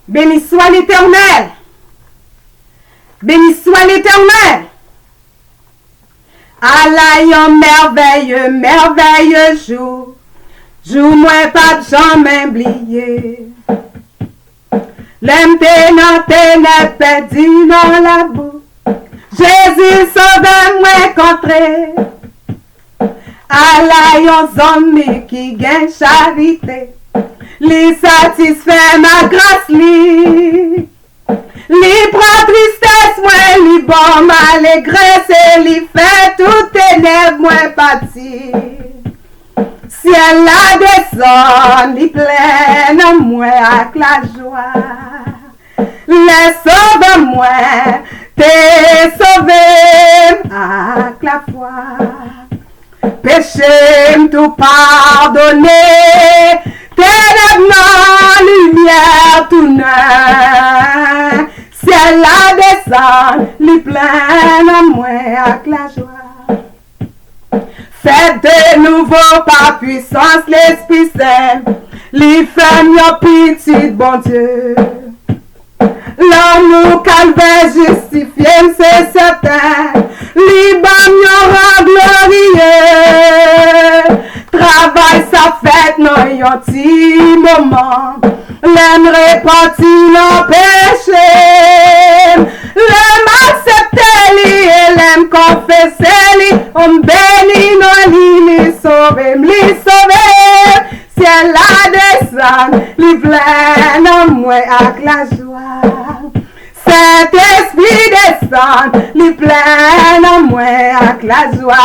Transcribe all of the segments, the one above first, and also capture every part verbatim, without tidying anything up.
Béni soit l'Éternel. Béni soit l'Éternel. Ala yon mèvèye, mèvèye jou. Jou mwen p ap janmen bliye. Lè m te nan tenèb, pèdi nan labou. Jezi sove m, mwen kontre. Ala yon zanmi ki gen charite. Li satisfè m ak gras li. Li pran tristès mwen, li ban m alegrès e li fè tout tenèb mwen pati. Syèl la desann, li plen nan mwen ak lajwa. Lè Sovè mwen te sove m ak lafwa. Peche m tou padone, tenèb nan limyè tounen. Syèl la desann, li plen nan mwen ak lajwa. Fèt de nouvo pa pwisans Lespri Sen, li fè m yon pitit Bondye. Lanmou Kalvè jistifye m, se sèten. Li ban m yon rang gloriye. Travay sa fèt nan yon ti moman. Lè m repanti nan peche m, lè m aksepte li e lè m konfese li, m beni non li, li sove m, li sove m. Syèl la desann, li plen nan mwen ak lajwa. Sentespri desann, li plen nan mwen ak lajwa.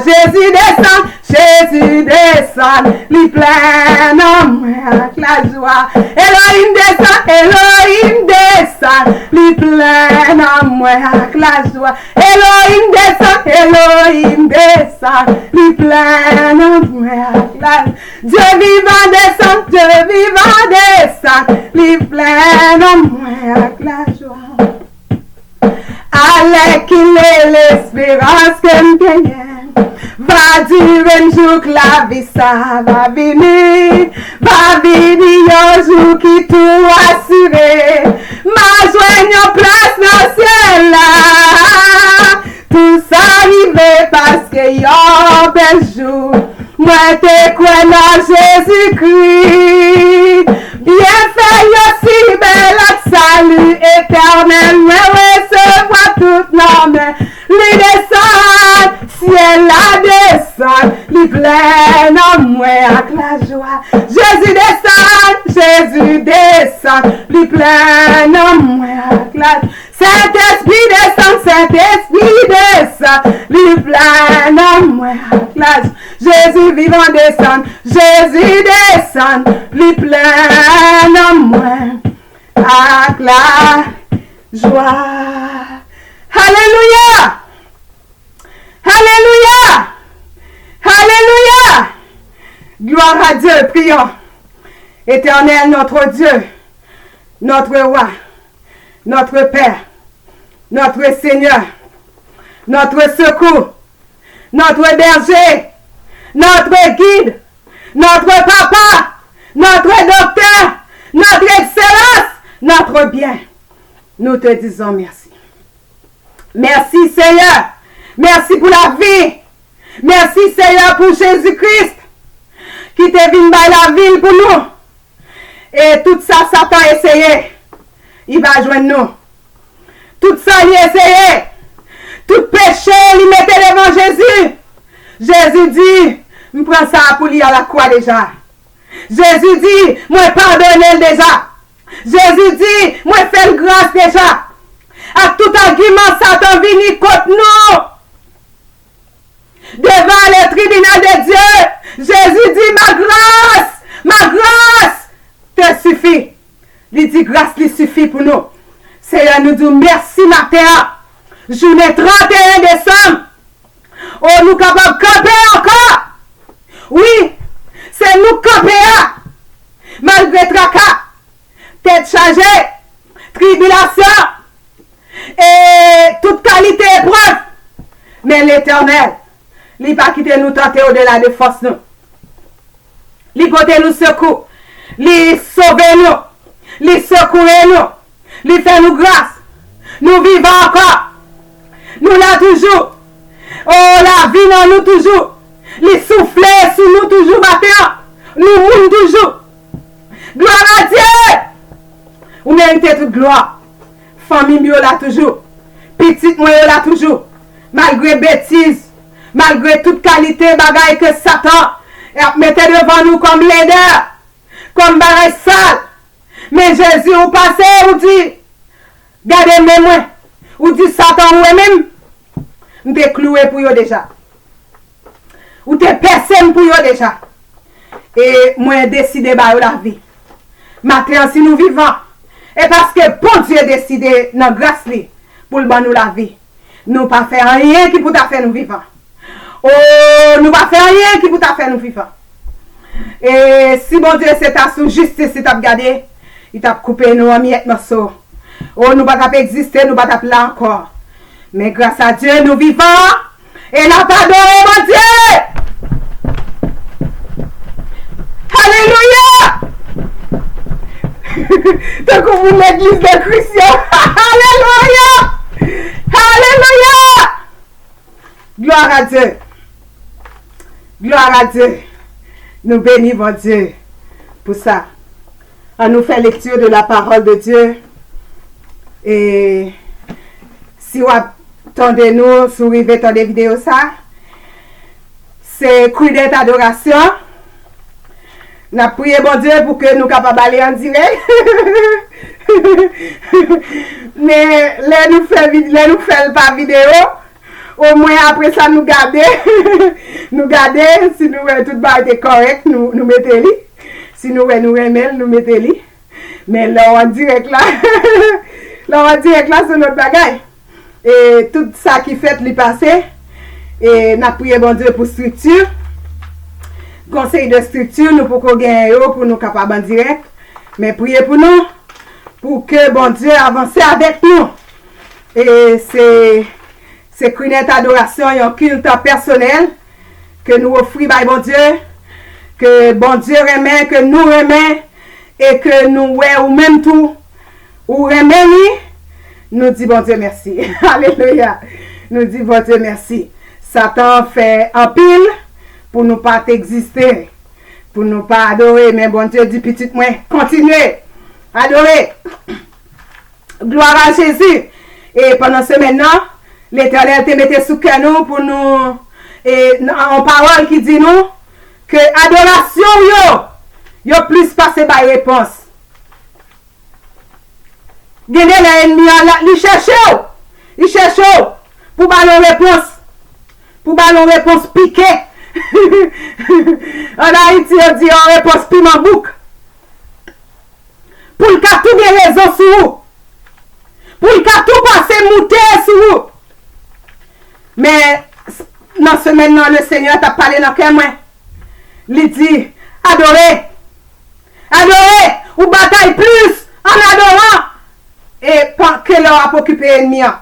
Jezi desann, Jezi desann, li plen nan mwen ak lajwa. Elohim desann, Elohim desann, li plen nan mwen ak lajwa. Elohim desann, Elohim desann, li plen nan mwen ak lajwa. Dye vivan desann, Dye vivan desann, li plen nan mwen ak lajwa. Alèkile lesperans ke m genyen va dire m jouk lavi sa va vini, va vini yon jou ki tou asire. M a jwenn yon plas nan syèl la. Tou sa rive paske yon bèl jou mwen te kwè nan Jezikri. Byenfè yo si bèl ak sali etènèl mwen resevwa tout nan men li desann, syèl la desann, li plen nan mwen ak lajwa. Jezi desann, Jezi desann, li plen nan mwen ak lajwa. Sentespri desann, Sentespri desann, li plen nan mwen ak lajwa. Jezi vivan desann, Jezi desann, li plen nan mwen ak lajwa. Alelouya! Alelouya! Alelouya! Gloire à Dieu, prions. Éternel notre Dieu, notre Roi, notre Père, notre Seigneur, notre secours, notre berger, notre guide, notre papa, notre docteur, notre excellence, notre bien. Nous te disons merci. Merci Seigneur. Merci pour la vie. Merci Seigneur pour Jésus-Christ qui te vin bay lavi l pou nou. E tout sa Satan eseye, li pa jwenn nou. Tout sa li eseye, tout peche li mete devan Jezi. Jezi di, m pran sa pou li a lakwa deja. Jezi di, mwen padone l deja. Jezi di, mwen fè l gras deja. Ak tout agiman Satan vini kont nou. Devan le tribinal de Dye, Jezi di, ma grâce, ma grâce te suffit. Li di, gras li sifi pou nou. Seyè, nou di w mèsi maten an. Jounen tranteyen desanm. O, nou kapab kanpe ankò. Wi, se nou kanpe a. Malgre traka, tèt chaje, tribilasyon, e tout kalite eprèv. Men Letènèl, li pa kite nou tante odela de fòs nou. Li pote nou sekou. Li sove nou. Li sekoure nou. Li fè nou gras. Nou vivan ankò. Nou la toujou. O, lavi nan nou toujou. Li soufle sou nou toujou maten an. Nou moun toujou. Glwa a Dye! Ou merite tout glwa. Fanmi m yo la toujou. Pitit mwen yo la toujou. Malgre betiz, malgre tout kalite bagay ke Satan ap mete devan nou kòm ledè, kòm bagay sal. Men Jezi, ou pase, ou di, gade men mwen. Ou di Satan, ou wè men m? M te klouwe pou yo deja. Ou te pèse m pou yo deja. E mwen deside ba yo lavi. Maten an, si nou vivan, e paske Bondye deside nan gras li pou l ban nou lavi. Nou pa fè anyen ki pou ta fè nou vivan. O, nou pa fè anyen ki pou ta fè nou vivan. E si Bondye se ta sou jistis li t ap gade, li t ap koupe nou an miyèt moso. O, nou pa t ap egziste, nou pa t ap la ankò. Men gras a Dye, nou vivan e n ap adore Bondye! Alelouya! Tankou moun legliz de Kris yo. Alelouya! Alelouya! Gloire à Dieu! Gloire à Dieu! Nou beni Bondye pou sa. An nou fè lecture de la parole de Dieu. E si w ap tande nou, si w rive tande videyo sa, se Kwinet Adorasyon. N ap priye Bondye pou ke nou kapab ale an dirèk. Men lè nou fè vid-, lè nou fè l pa videyo, omwen apre sa nou gade, nou gade, si nou wè tout bagay te kòrèk, nou, nou mete li. Si nou wè nou renmen l, nou mete li. Men lè w an dirèk la, lè w an dirèk la, se lòt bagay. E tout sa ki fèt, li pase. E n ap priye Bondye pou estrikti. Konsèy de estrikti, nou poko genyen yo pou nou kapab an dirèk. Men priye pou nou, pou ke Bondye avanse avèk nou. E se, se Kwinet Adorasyon, yon kilt pèsonèl ke nou ofri bay Bondye, ke Bondye renmen, ke nou renmen, e ke nou wè ou menm tou, ou renmen li, nou di Bondye mèsi. Alelouya! Nou di Bondye mèsi. Satan fè anpil pou nou pa t egziste, pou nou pa adore, men Bondye di, pitit mwen, kontinye adore. Gloire à Jésus! E pandan semèn nan, Letènèl te mete sou kè nou pou nou, e, nan, yon pawòl ki di nou ke adorasyon w yo, yo plis pase bay repons. Gen de lè ènmi an la, li chèche w, li chèche w pou ba l yon repons, pou ba l yon repons pike. Ann Ayiti, yo di yon repons piman bouk. Pou l ka tou gen rezon sou ou. Pou l ka tou pase moute sou ou. Men, s-, nan semèn nan, Lesenyè t ap pale nan kè mwen. Li di, adore. Adore. Ou batay plis an adoran. E pa, ke lè w ap okipe ènmi an.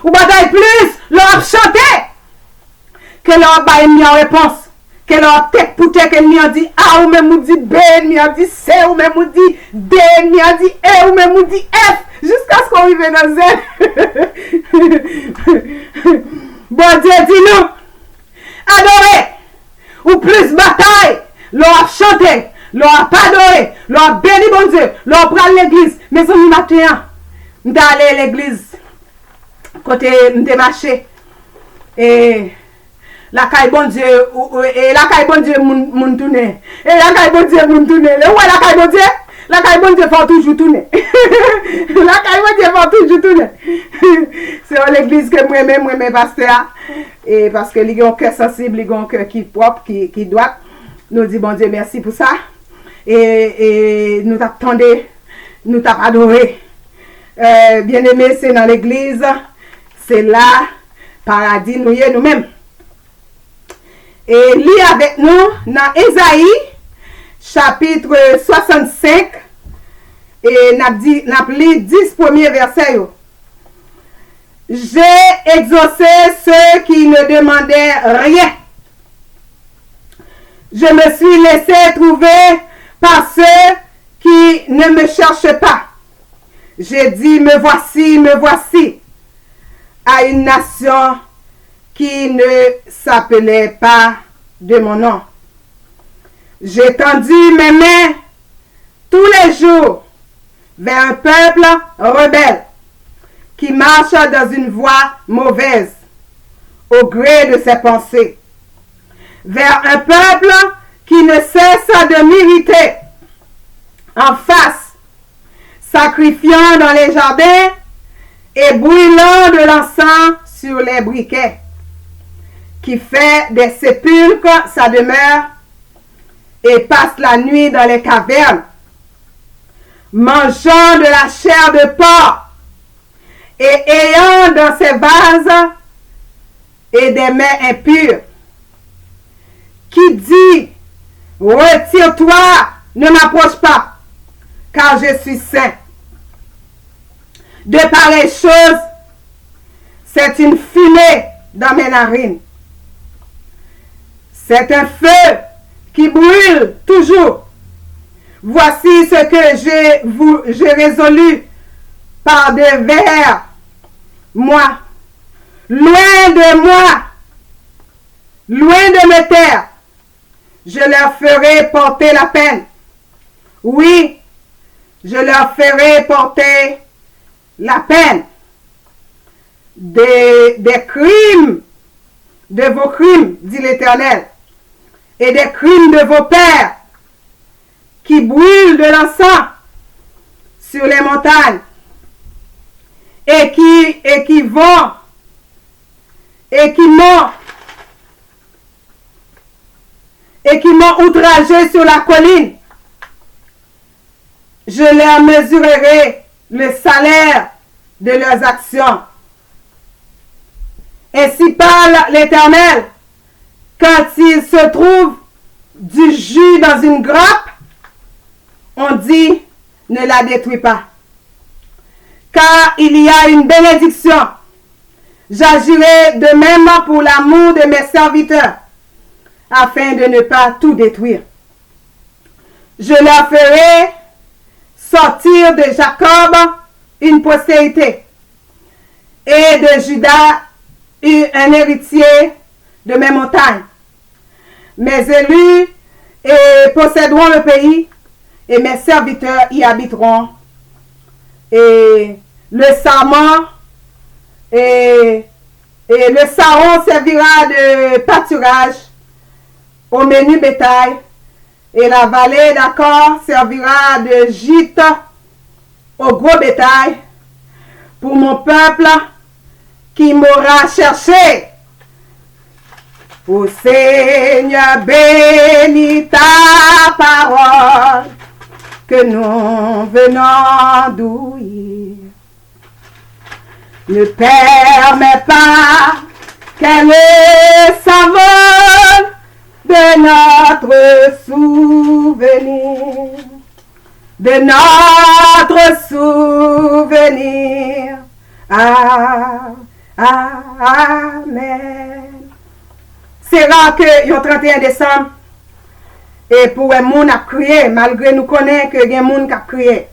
Ou batay plis lè w ap chante. Ke lè w ap bay ènmi an repons. Ke lè w ap tèk pou tèk, ènmi an di A, ou menm ou di B, ènmi an di C, ou menm ou di D, ènmi an di E, ou menm ou di F, jiskaske w rive nan Z. Bondye di nou, adore! Ou plis batay lè w ap chante, lè w ap adore, lè w ap beni Bondye, lè w pral legliz. Mezanmi, maten an, m t ale legliz kote m te mache. E lakay Bondye, ou, ou, e lakay Bondye moun, moun tounen. E lakay Bondye moun tounen. Lè w wè lakay Bondye, lakay Bondye fè w toujou tounen. Lakay Bondye fè w toujou tounen. Se yon legliz ke m renmen, m renmen pastè a. E paske li gen yon kè sansib, li gen yon kè ki pwòp, ki, ki dwat. Nou di Bondye mèsi pou sa. E, e nou t ap tande, nou t ap adore. E, byeneme, se nan legliz, se la paradi nou ye nou menm. E li avèk nou nan Ezayi, chapit swasannsenk, e n ap di, n ap li dis premye vèsè yo. J'ai exaucé ceux qui ne demandaient rien. Je me suis laissé trouver par ceux qui ne me cherchent pas. J'ai dit, me voici, me voici, à une nation qui ne s'appelait pas de mon nom. J'ai tendu mes mains tous les jours vers un peuple rebelle qui marche dans une voie mauvaise au gré de ses pensées, vers un peuple qui ne cesse de m'irriter en face, sacrifiant dans les jardins et brûlant de l'encens sur les briquets, qui fait des sépulcres sa demeure et passe la nuit dans les cavernes, mangeant de la chair de porc et ayant dans ses vases et des mets impurs, qui dit, retire-toi, ne m'approche pas, car je suis saint. De pareilles choses, c'est une fumée dans mes narines. C'est un feu qui brûle toujours. Voici ce que j'ai vou- j'ai résolu par devers moi. Loin de moi, loin de mes terres, je leur ferai porter la peine. Oui, je leur ferai porter la peine des, des crimes de vos crimes, dit l'Éternel, et des crimes de vos pères qui brûlent de l'encens sur les montagnes et qui, et qui vont et qui m'ont et qui m'ont outragé sur la colline. Je leur mesurerai le salaire de leurs actions. Ainsi parle l'Éternel, quand il se trouve du jus dans une grappe, on dit, ne la détruis pas. Car il y a une bénédiction. J'agirai de même pour l'amour de mes serviteurs, afin de ne pas tout détruire. Je leur ferai sortir de Jacob une postérité, et de Juda un héritier de mes montagnes. Mes élus et posséderont le pays, et mes serviteurs y habiteront. Et le sarment et, et le saron servira de pâturage au menu bétail, et la vallée d'Acor servira de gîte au gros bétail pour mon peuple qui m'aura cherché. Ô Seigneur, bénis ta parole que nous venons d'ouïr. Ne permets pas qu'elle s'envole de notre souvenir, de notre souvenir. Ah, ah, amen. Se ra ke yon trannteyen desanm, e pou wè moun ap kriye, malgre nou konnen ke gen moun k ap kriye.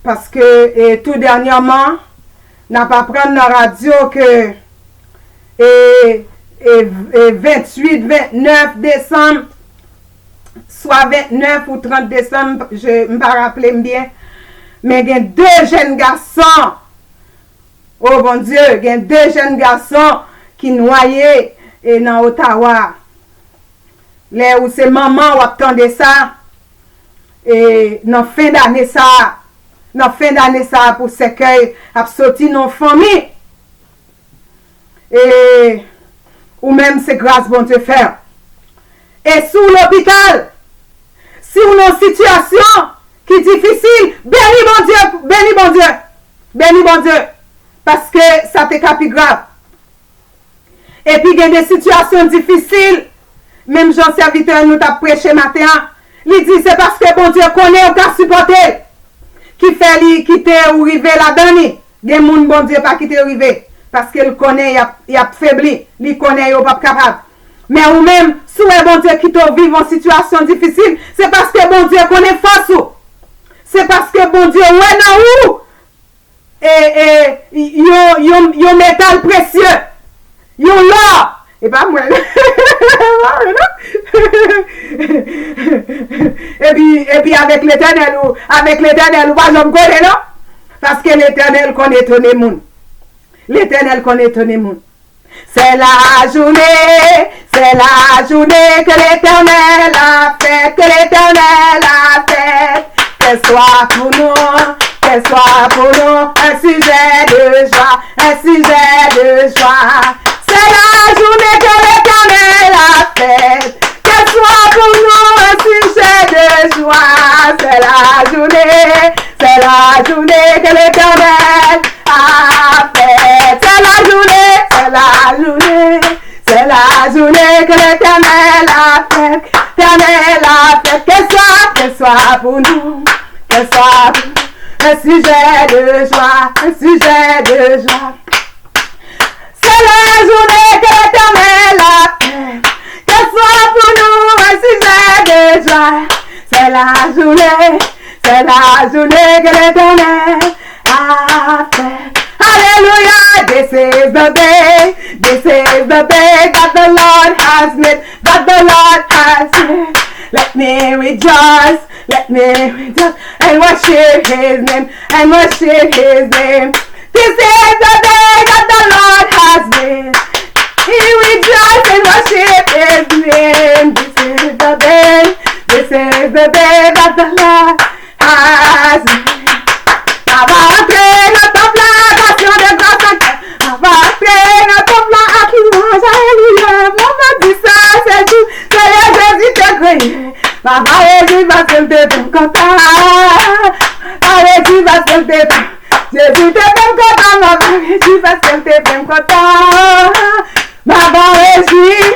Paske, e, tou dènyèman, n ap aprann nan radyo ke, e, e, e venntuit, vennèf desanm, swa vennèf ou trant desanm, je, m pa raple m byen, men gen de jèn gason, o Bondye, gen de jèn gason ki nwaye, e, nan Ottawa. Lè ou se manman, w ap tande sa, e, nan fen dane sa, nan fen dane sa pou sèkèy ap soti nan fanmi. E ou menm, se gras Bondye fè. E si w lopital, si w nan sitiyasyon ki difisil, beni Bondye, beni Bondye, beni Bondye, paske sa te ka pi grav. Epi gen de sitiyasyon difisil, menm jan sèvitè nou t ap preche maten an, li di se paske Bondye konnen ou ka sipòte l, ki fè li kite ou rive ladan li. Gen moun Bondye pa kite rive, paske l konnen y ap, y ap febli, li konnen yo p ap kapab. Men ou menm, si w wè Bondye kite w viv yon sitiyasyon difisil, se paske Bondye konnen fòs ou. Se paske Bondye wè nan ou e, e, yon, yon, yon metal presye, yon lò. E pa mwen, e pa mwen, non. Epi, epi avèk Letènèl ou, avèk Letènèl ou pa janm kole, non. Paske Letènèl konn etone moun. Letènèl konn etone moun. C'est la journée, c'est la journée que l'Éternel a faite, que l'Éternel a faite. Qu'elle soit pour nous, qu'elle soit pour nous un sujet de joie, un sujet de joie. C'est la journée que l'Éternel a faite, qu'elle soit pour nous un sujet de joie. C'est la journée, c'est la journée que l'Éternel a faite. C'est la journée, c'est la journée, c'est la journée que l'Éternel a faite. L'Éternel a faite. Qu'elle soit, qu'elle soit pour nous, qu'elle soit pour nous un sujet de joie, un sujet de joie. C'est la journée que l'Éternel a faite. Qu'elle soit pour nous un sujet de joie. C'est la journée, c'est la journée que l'Éternel a faite. Hallelujah, this is the day, this is the day that the Lord has made, that the Lord has made. Let me rejoice, let me rejoice and worship his name, and worship his name. This is the day that the Lord has made. We rejoice and worship his name. This is the day, this is the day that the Lord has made. N a va antre nan tanp la ak aksyon de gras. N a va antre nan tanp la ak louanj. Alelouya. Mwen va di sa, se jou Seyè Jezi te kreye. N a va rejwi paske l te fè m kontan. N a rejwi paske l te fè Jezi te fè m kontan, m ap rejwi paske l te fè m kontan. M ap rejwi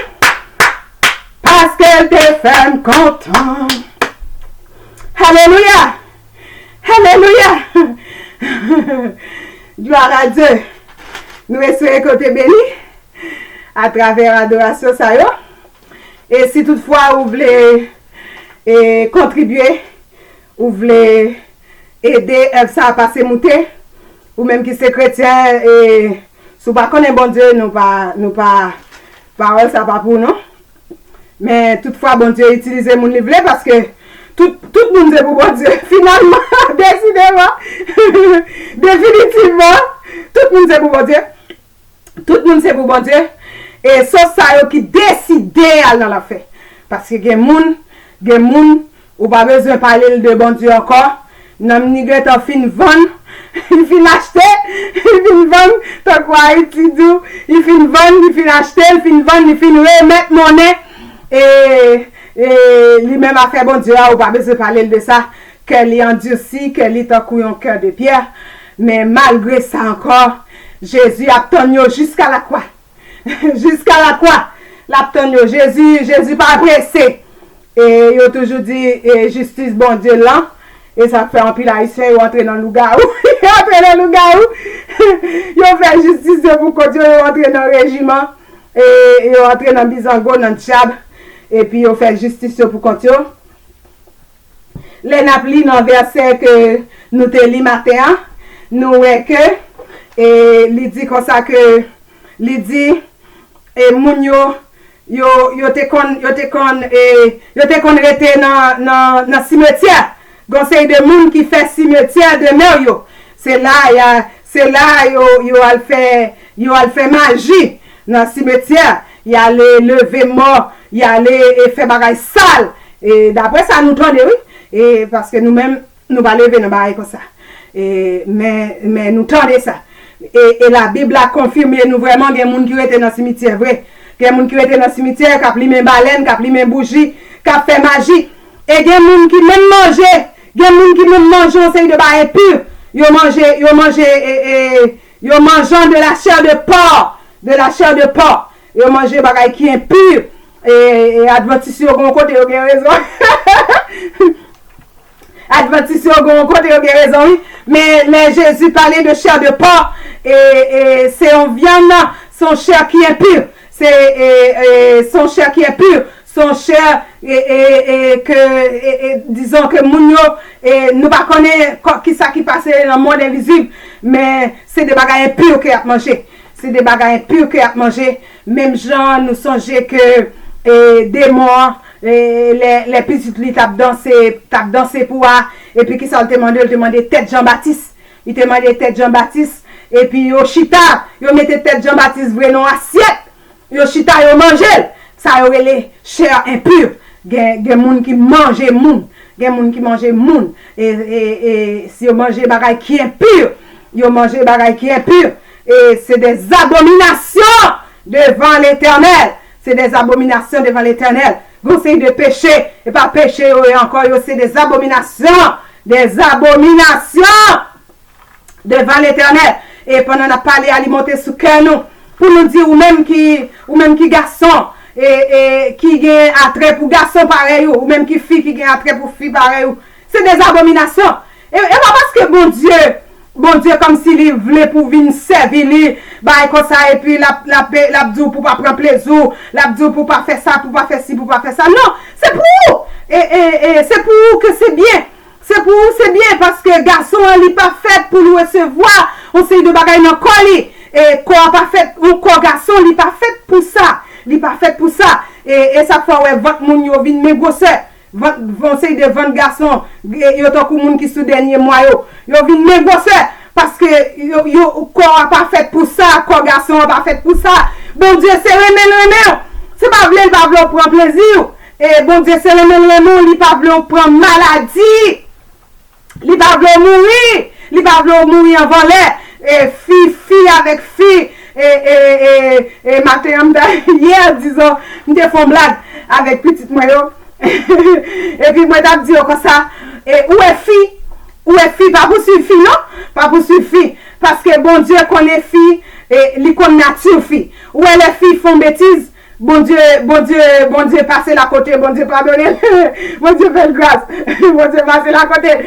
paske l te fè m kontan. Alelouya! Alelouya! Glwa a Dye! Nou espere ke w te beni atravè adorasyon sa yo. E si toutfwa ou vle e kontribye, ou vle ede èv sa a pase moute, ou menm ki se kretyen, e si w pa konnen Bondye, nou pa, nou pa, pawòl sa pa pou ou non. Men toutfwa Bondye itilize moun li vle, paske tout, tout moun se pou Bondye. Finalman, desideman, definitivman, tout moun se pou Bondye. Tout moun se pou Bondye. E sof sa yo ki deside al nan lanfè. Paske gen moun, gen moun, ou pa bezwen pale l de Bondye ankò. Nanm ni gentan fin vann, li fin achte, li fin vann, tankou Ayiti di w, li fin vann, li fin achte, li fin vann, li fin remèt monnen. E, e li menm afè Bondye a, ou pa bezwen pale l de sa. Kè li andisi, kè li tankou yon kè de pyè. Men malgre sa ankò, Jezi ap tann yo jiska lakwa. Jiska lakwa, l ap tann yo. Jezi, Jezi pa prese. E yo toujou di, e jistis Bondye lan. E sa fè anpil Ayisyen yo antre nan lougawou. Yo antre nan lougawou. Yo fè jistis yo pou kont yo, yo antre nan rejiman. E yo antre nan bizango, nan dyab. Epi yo fè jistis yo pou kont yo. Lè n ap li nan vèsè ke nou te li maten an, nou wè ke, e, li di konsa ke, li di, e, moun yo, yo, yo te konn, yo te konn, e, yo te konn rete nan, nan, nan simetyè. Gon seri de moun ki fè simetyè demè yo. Se la, y a, se la yo, yo al fè, yo al fè maji nan simetyè. Y ale leve mò, y ale e fè bagay sal. E daprè sa nou tande, wi. E paske nou menm, nou pa leve nan bagay konsa. E, men, men nou tande sa. E, e Labib la konfime nou vrèman gen moun ki rete nan simityè vre. Gen moun ki rete nan simityè, k ap limen balèn, k ap limen bouji, k ap fè maji. E gen moun ki menm manje, gen moun ki menm manje yon seri de bagay enpi. Yo manje, yo manje, e, e, yo manjan de la chair de porc, de la chair de porc. Yo manje bagay ki enpi. E, e Advantis yo gon kote yo gen rezon. Advantis yo gon kote yo gen rezon, wi. Men lè Jezi pale de chair de porc, e, e se yon vyann, se yon chè ki enpi. Se, e, e, se yon chè ki enpi. ton chè, e, e, e, ke, e, e, dizon ke moun yo, e, nou pa konnen kò-, kisa ki pase nan mond envizib, men se de bagay enpi ke y ap manje. Se de bagay enpi ke y ap manje. Menm jan nou sonje ke, e, demon an, e, lè, lè pitit li t ap danse, t ap danse pou a, epi kisa l te mande? L te mande tèt Jan Batis. Li te mande tèt Jan Batis, epi yo chita, yo mete tèt Jan Batis vre nan asyèt. Yo chita, yo manje l. Sa yo rele chè enpi. Gen, gen moun ki manje moun. Gen moun ki manje moun. E, e, e si yo manje bagay ki enpi, yo manje bagay ki enpi. E se des abominations devant l'Éternel. Se des abominations devant l'Éternel. Gon seri de peche. E pa peche yo ye ankò, yo se des abominations. Des abominations devant l'Éternel. E pandan n ap pale a, li monte sou kè nou. Pou nou di, ou menm ki, ou menm ki gason, e, e, ki gen atrè pou gason parèy ou, ou menm ki fi ki gen atrè pou fi parèy ou, se des abominations. E, e pa paske Bondye, Bondye kòmsi li vle pou vin sèvi li, bay konsa, epi l ap, l ap, l ap di w pou pa pran plezi w, l ap di w pou pa fè sa, pou pa fè si, pou pa fè sa. Non, se pou ou. E, e, e se pou ou ke se byen. Se pou ou, se byen, paske gason an, li pa fèt pou l resevwa yon seri de bagay nan kò li. E kò a pa fèt, yon kò gason, li pa fèt pou sa. Li pa fèt pou sa. E, e sa k fè w wè vant moun yo vin men gwosè. Vant, yon seri de vant gason, e, yo tankou moun ki sou dènye mwa yo. Yo vin men gwosè, paske yo, yo, kò a pa fèt pou sa, kò gason an pa fèt pou sa. Bondye se renmen l renmen w. Se pa vle l pa vle w pran plezi w. E Bondye se renmen l renmen w, li pa vle w pran maladi. Li pa vle w mouri. Li pa vle w mouri anvan lè. E fi, fi avèk fi. E, e, e, e maten an, m ta, yè, dizon, m te fè yon blag avèk pitit mwen yo. Epi mwen t ap di yo konsa, e, ou wè fi, ou wè fi, pa pouswiv fi non, pa pouswiv fi. Paske Bondye konnen fi, e, li konn nati fi. Ou wè lè fi fè yon betiz, Bondye, Bondye, Bondye pase l akote, Bondye padone l, Bondye fè l gras, Bondye pase l akote.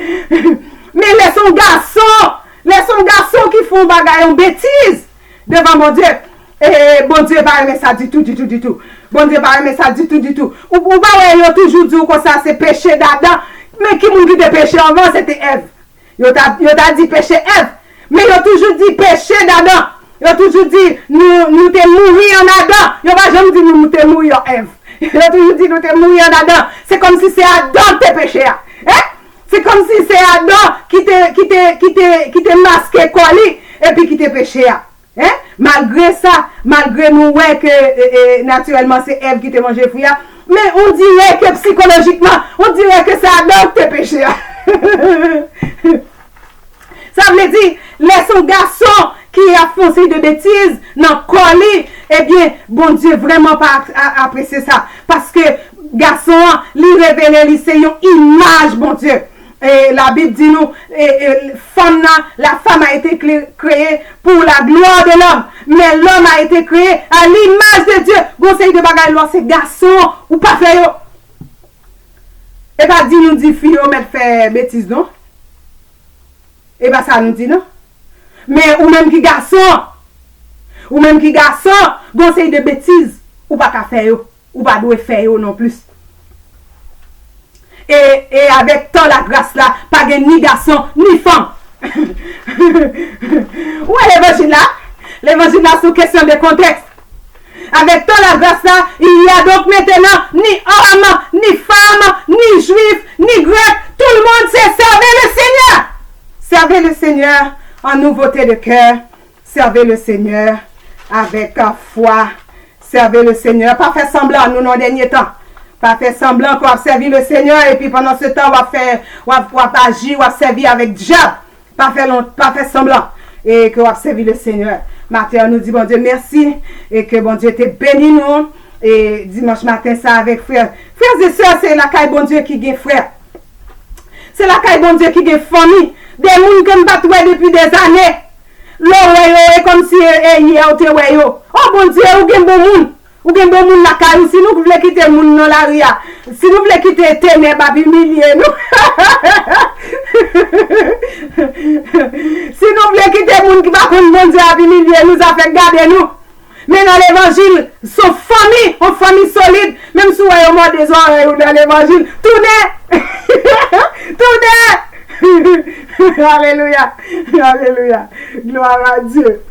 Men lè se yon gason, lè se yon gason ki fè yon bagay, yon betiz devan Bondye, e Bondye pa renmen sa ditou, ditou, ditou. Bondye pa renmen sa ditou, ditou. Ou, ou pa wè yo toujou di w konsa se peche d Adan. Men ki moun ki te peche anvan? Se te Èv. Yo ta, yo ta di peche Èv, men yo toujou di peche d Adan. Yo toujou di nou, nou te mouri an Adan. Yo pa janm di nou, nou te mouri an Èv. Yo toujou di nou te mouri an Adan. Se kòmsi se Adan ki te peche a. Hein? Se kòmsi se Adan ki te, ki te, ki te, ki te maske kò li epi ki te peche a. Hein? Malgre sa, malgre nou wè ke, e, e, natirèlman se Èv ki te manje fwi a, men on dirè ke sikolojikman, on dirè ke se Adan ki te peche a. Sa vle di, lè se yon gason ki ap fè yon seri de betiz nan kò li, ebyen, Bondye vrèman pa a-, a-, apresye sa. Paske gason an, li revele li se yon imaj Bondye. E Labib di nou, e, e, fanm nan, la femme a été clé-, créée pour la gloire de l'homme, mais l'homme a été créé à l'image de Dieu. Gon seri de bagay lè w se gason, ou pa fè yo. E pa di nou di fi yo mèt fè betiz non. E pa sa nou di non. Men ou menm ki gason, ou menm ki gason, gon seri de betiz ou pa ka fè yo. Ou pa dwe fè yo non plis. E, e avèk tan lagras la, pa gen ni gason, ni fanm. Ou wè levanjil la? Levanjil la se yon kesyon de kontèks. Avec tant la grâce là, il y a donc maintenant ni homme, ni femme, ni juif, ni grec, tout le monde c'est servir le Seigneur. Servez le Seigneur en nouveauté de cœur. Servez le Seigneur avec foi. Servez le Seigneur. Pa fè sanblan, nou nan dènye tan. Pa fè sanblan ke w ap sèvi le Seigneur epi pandan se tan w ap fè, w ap, w ap aji, w ap sèvi avèk dyab. Pa fè lon-, pa fè sanblan e ke w ap sèvi le Seigneur. Maten an, nou di Bondye mèsi e ke Bondye te beni nou. E dimanch maten sa avèk frè. Frè e sè, se lakay Bondye ki gen frè. Se lakay Bondye ki gen fanmi. De moun ke m pa t wè depi dèzane. Lè w wè yo, e kòmsi e, e yè w te wè yo. O Bondye, ou gen bon moun. Ou gen bon moun lakay ou, si nou vle kite moun nan lari a, si nou vle kite tenèb ap imilye nou, si nou vle kite moun ki pa konn Bondye ap imilye nou, zafè gade nou. Men nan levanjil, se yon fanmi, yon fanmi solid. Menm si w wè yo mòde zòrèy ou nan levanjil, tounen! Tounen! Alelouya! Alelouya! Gloire à Dieu!